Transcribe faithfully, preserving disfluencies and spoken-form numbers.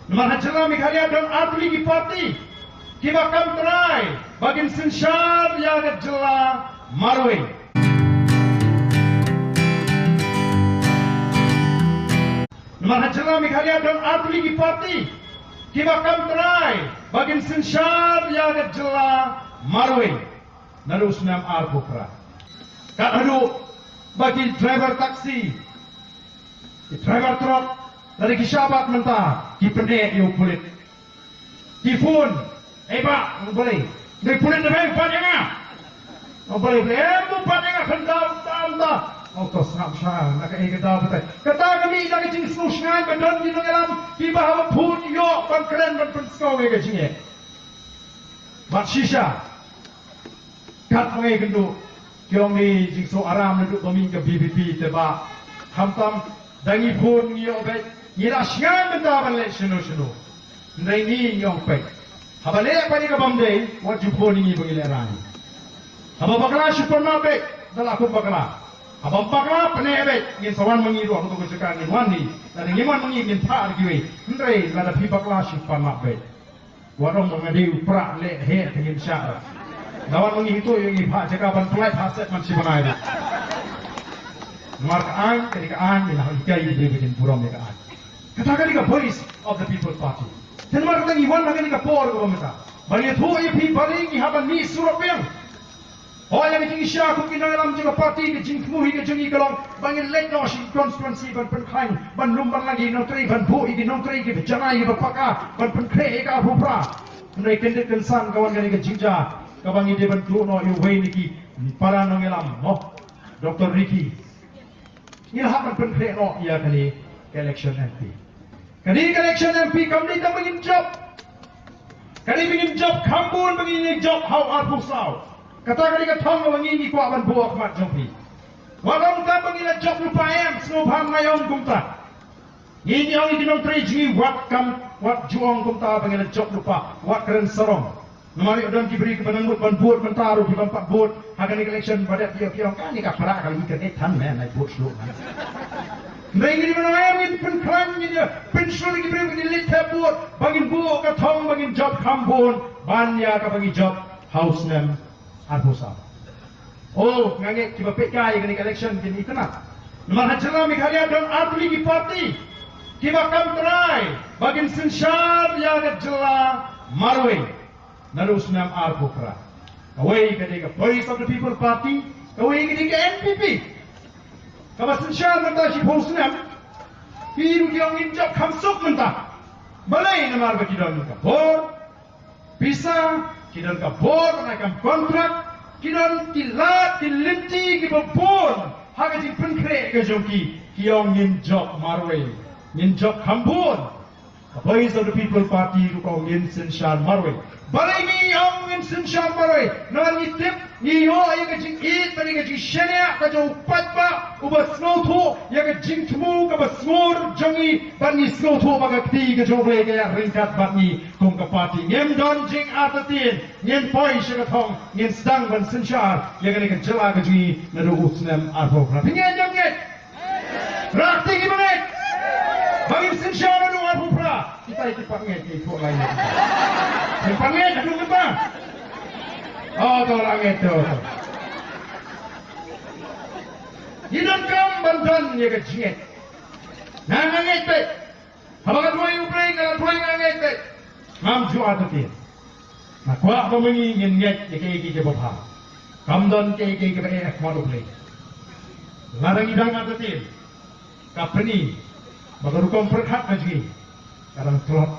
Namar ha jylla Meghalaya don arphew ki party kiba kam trai ba kin synshar ïa ka jylla marwei. Namar ha jylla Meghalaya don arphew ki party kiba kam trai ba kin synshar ïa ka jylla marwei. Naduh u snem arphew phra. Kat haduh ba ki driver taxi, ki driver truck, lada ki shah bat mynta, ki pyneh ïa u pulit. Ki phone, "Eh bah, balei? Dei pulit na beng, bat ïa nga." "Oh, balei, balei? Em, u bat ïa nga, kyndaw, kyndaw, kyndaw." "Oh, to sngap sha, na kaei ka daw batai." Kata ka mih na ka jingsngew shngaiñ ba don ki nongïalam kiba haba phone ïoh ban kren ban pynsngew ïa ka jingeh. Bad shisha, kat ma ngi kynduh, ki ong ngi jingsngew aram naduh ba mih ka V P P te bah. Khamtam, da ngi phone ngi ïoh beit, ngi la shngaiñ mynta ban leh shano shano. Hynrei ngi ngi ong peit, haba leh pat ïa ka bym dei, wat ju phone ïa ngi ba ngi lehraiñ. Haba bakla shu pan map beit, da la kum bakla. Haba bakla pyneh beit, ngin sa wan ma ngi ruh ha kato ka jaka ngin wan hi. Lada ngim wan ma ngi ngin phah da kiwei. Hynrei lada phi bakla shu pan map beit, wat ong ba nga dei u prah leh heh te ngim shah. Lada wan ma ngi hito ïa ngi phah jaka ban pynlait phah set man shi bnai ruh. Namar ka aiñ ka dei ka aiñ, ngi la hikai ïa ki briew ba kin burom ïa ka aiñ. Kata ka dei ka Voice of the People Party. Te namar kata ngi wan ha kane ka por kaba mynta ban ïathuh ïa phi balei ngi hap ban mih surok biang. Hooid, ïa ka jingshisha kum ki nongïalam jong ka party, ka jingthmu hi ka jong ngi ka long ba ngin leit noh sha ki constituency ban pynkhlaiñ, ban lum ban lang ïa ki nongtrei, ban buh ïa ki nongtrei kiba janai kiba paka, ban pynkhreh ïa ka arphew phra. Hynrei kyndit kynsan ka wan kane ka jingjia kaba ngi dei ban duh noh ïa uwei na ki para nongïalam, noh, Doctor Ricky. Ngi la hap ban pynkhreh noh ïa kane ka election M P. Kane ka election M P kam dei tang ba ngin jop. Ka dei ba ngin jop kham bun ba ngin ïa jop ha u arphew saw. Kata ka dei ka thong ba ngi ngi kwah ban buh ha khmat jong phi. Wat ong tang ba ngi la jop lypa, em, sngewbha ym ong kumta. Ngi ngi ong ïa ki nongtrei jong ngi wat kam, wat ju ong kumta ba ngi la jop lypa, wat kren sarong. Namar ïoh don ki briew kiba nangmut ban vote mynta ruh ki bym pat vote ha kane ka election ba dep ïoh ki ong kane ka para ka la ïeit kane than me, nai vote shuh man. Hynrei ngi dei ban ong em, ngin pynkhlaiñ, ngin ïa pynshlur ïa ki briew ba kin leit thep vote, ba ngin buh ka thong ba ngin jop kham bun ban ïa kaba ngi jop ha u snem arphew saw. Oh, nga ngeit kiba peit kai ïa kane ka election kin ïa kynmaw. Namar ha jylla Meghalaya don arphew ki party kiba kam trai ba kin synshar ïa ka jylla marwei. Naduh u snem arphew phra. Kawei ka dei ka Voice of the People Party, kawei ka dei ka N P P. Kaba synshar mynta shiphew snem, ki ruh ki ong ngin jop kham suk mynta. Balei? Namar ba ki don ka bor pisa, ki don ka bor ban ai kam kontrak, ki don ki lad ki lynti kiba bun ha ka jingpynkhreh ka jong ki, ki ong ngin jop marwei, ngin jop kham bun. Ka Voice of the People Party ruh ka ong ngin synshar marwei. Balei ngi ong ngin synshar marwei? Namar ngi tip, ngi ïoh ïa ka jingïeit bad ïa ka jingshaniah ka jong u paidbah uba sngewthuh ïa ka jingthmu kaba sngur jong ngi, bad ngi sngewthuh ba ka kti ka jong U Blei ka ïaid ryngkat bad ngi kum ka party. Ngim don jingartatien, ngin poi sha ka thong, ngin sdang ban synshar ïa kane ka jylla ka jong ngi naduh u snem arphew phra. Phi ngeit ne ym ngeit? Rah kti kiba ngeit ba ngin synshar naduh arphew phra. Kita ki pat ngeit, ki pat ngeit. Ki pat ngeit haduh mynta. Oh, to la ngeit to. Ngi donkam ban don ïa ka jingngeit. Nga nga ngeit beit. Haba nga duwai U Blei, nga duwai, nga ngeit beit. Ngam ju artatien. Nga kwah ba ma ngi ngin ngeit ïa kiei kiei kiba bha. Kam don kiei kiei kiba eh ha khmat U Blei. Lada ngi dang artatien, ka pyni ba ka rukom pyrkhat ka jong ngi ka dang tlot.